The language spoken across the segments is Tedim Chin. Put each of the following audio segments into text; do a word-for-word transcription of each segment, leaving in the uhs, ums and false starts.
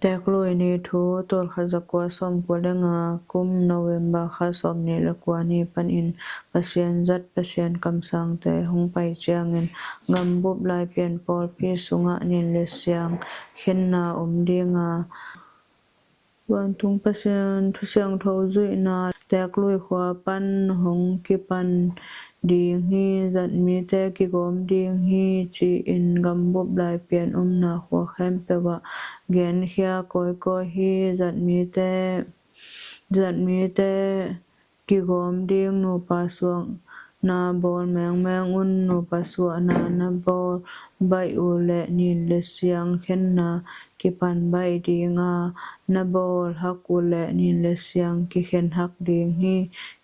Teeklui ni thu, tul khat za kua sawmkua le nga kum November kha sawmnih le kua ni panin Pasian zat, Pasian kamsangte hong pai ciangin gambup Laipian pawlpi sungah nin le siang khenna om dinga, vantung Pasian thu siangtho zuihna Teeklui khua pan hong kipan ding hi, zatmite kigawm ding hi, ci-in gambup Laipian omna khua khempeuh ah genkhia kawikawi hi. Zatmite, zatmite kigawm ding nupa suahna bawl mengmeng un. Nupa suahna na bawl baih uh leh nin le siang khenna kipan baih dinga, na bawl hak uh leh nin le siang kikhen hak ding hi.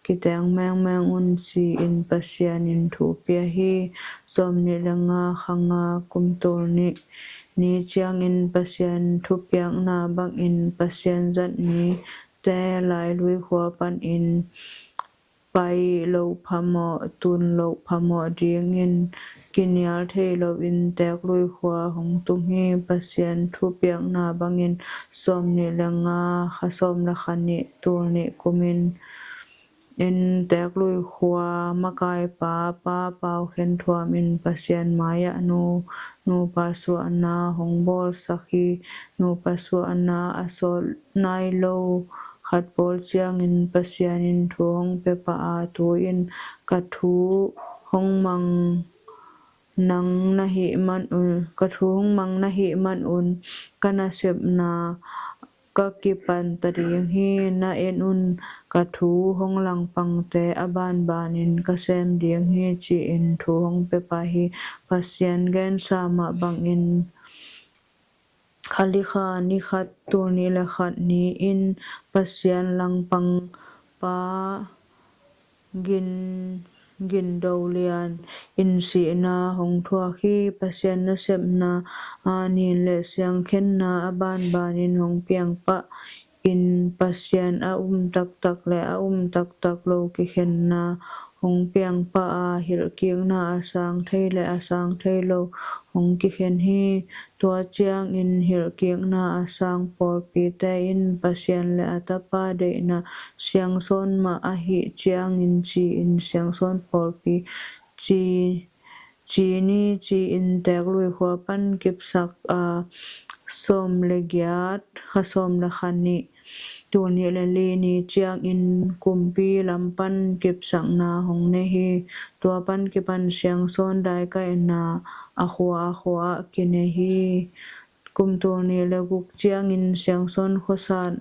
Kiteng mengmeng un, ci-in Pasian in thu pia hi. Sawmnih le nga kha nga kum tul nih ni ciangin Pasian thupiakna bangin Pasian zatmite Lailui khua panin pai loh phamawh, tun loh phamawh dingin kinial thei loin Teeklui khua hong tung hi. Pasian thupiakna bangin sawmnih le nga kha sawm le kha nih tul nih kumin in Teeklui khua makaipa Pa Pau Khen Thuam in Pasian mai-ah nu, nupa suahna hong bawlsak hi. Nupa suahna a sawt nai lo khat pawl ciangin Pasian in thu hong pia pah a, tu-in ka thu hong mang nang na hih manun, ka thu hong mang na hih manun ka nasepna ka kipan ta ding hi. Na en un, ka thu hong langpangte a banbanin ka sem ding hi, ci-in thu hong pia pah hi. Pasian gensa mah bangin kha li kha ni khat tul nih le khat ni-in Pasian langpangpa gin, gindo lian in sihna hong thuak hi. Pasian nasepna a nin le siang khenna a banbanin hong piang pah in Pasian a um taktak le a um taktak lo kikhenna hong piang pah a, hilhkikna a sang thei le a sang thei lo hong kikhen hi. Tua ciangin hilhkikna a sang pawlpite in Pasian le a Tapa deihna siangsawn mah ahih ciangin ci-in siangsawn pawlpi ci, ci ni, ci-in Teeklui khua pan kipsak a, sawm le giat kha sawm le kha nih tul nih le li ni ciangin kumpi lam pan kipsakna hong nei hi. Tua pan kipan siangsawn daikaihna a khua a khua ah kinei hi. Kum tul nih le guk ciangin siangsawn khuasat,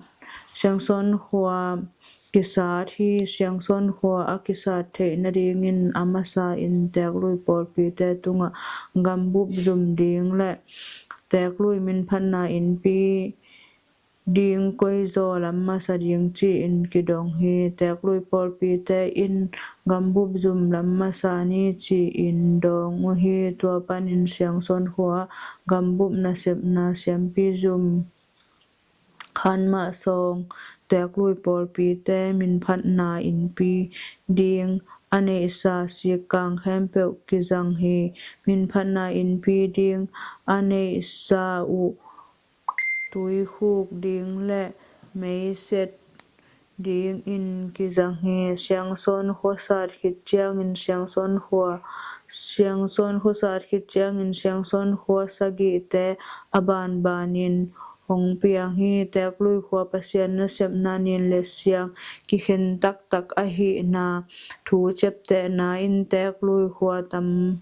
siangsawn khua kisat hi. Siangsawn khua a kisat theih nadingin a masa in Teeklui pawlpite tungah gambup zum ding le Teeklui minphatna innpi ding koizaw lam masa ding ci-in kidong hi. Teeklui pawlpite in gambup zum lam masa ni ci-in dawng uh hi. Tua panin siangsawn khua ah gambup nasepna siampi zum khan mah sawng Teeklui pawlpite minphatna innpi ding a neihsa sikkang khempeuh kizang hi. Minphatna innpi ding a neihsa uh tuikhuk ding le meiset dingin kizang hi. Siangsawn khua sat khit ciangin siangsawn khua, siangsawn khua sat khit ciangin siangsawn khua sagihte a banbanin hong piang hi. Teeklui khua Pasian nasepna nin le siang kikhen taktak ahihna thu ciaptehna in Teeklui khua tam,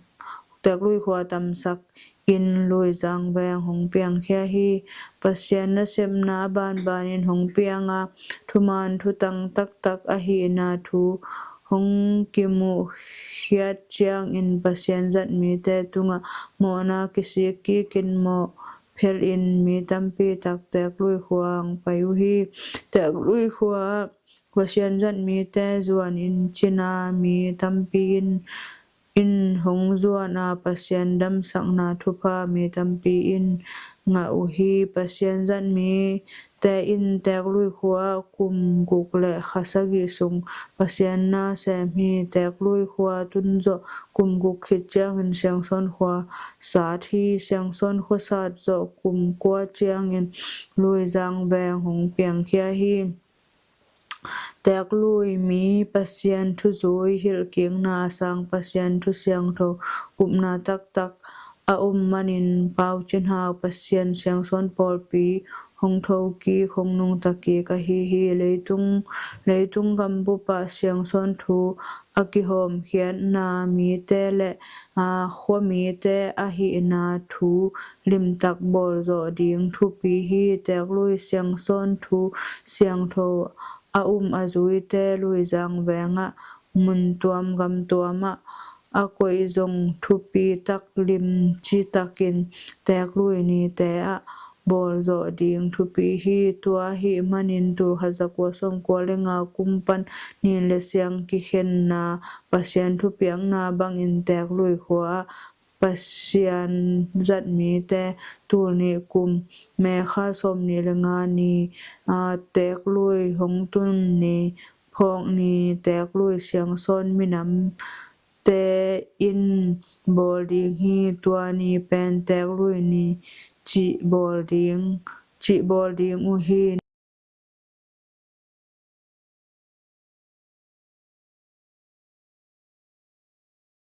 Teeklui khua tamsak in Luizang veng hong piangkhia hi. Pasian nasepna a banbanin hong piang a, thuman thutang taktak ahihna thu hong kimuhkhiat ciangin Pasian zat mite tungah mawhna kisik kikin mawh phelin mi tampi tak Teeklui khua hong pai uh hi. Teeklui khua Pasian zat mite zuanin cina mi tampi in in hong zuan a, Pasian damsakna thupha mi tampi in ngah uh hi. Pasian zat mite in Teeklui khua-ah kum guk le kha sagih sung Pasian na sem hi. Teeklui khua tun zawh kum guk khit ciangin Siangsawn khua sat hi. Siangsawn khua sat zawh kum kua ciangin Luizang veng hong piangkhia hi. Teeklui mi Pasian thuzui hilhkikna a sang, Pasian thu siangtho upna taktak a um manin Pau Cin Hau Pasian Siangsawn pawlpi hong thokik, hong nungtakik ahi hi. Leitung, leitung gambup ah Siangsawn thu a kihawmkhiatna mite le, aa, khuamite ahihna thu limtak bawlzawh ding thupi hi. Teeklui Siangsawn thu siangtho a um a zuite Luizang vengah mun tuam gam tuamah a koih zong thupi tak lim citakin Teeklui nite ah bawlzawh ding thupi hi. Tua ahih manin tulkhat zakua sawmkua le nga kum pan nin le siang kikhenna Pasian thupiakna bangin Teeklui khua-ah Pasian zat mite tul nih kum May kha sawmnih le nga ni, aa, Teeklui hong tun ni, phawk ni, Teeklui Siangsawn minamte in bawl ding hi. Tua ni pen Teeklui ni cih bawl ding, cih bawl ding uh hi.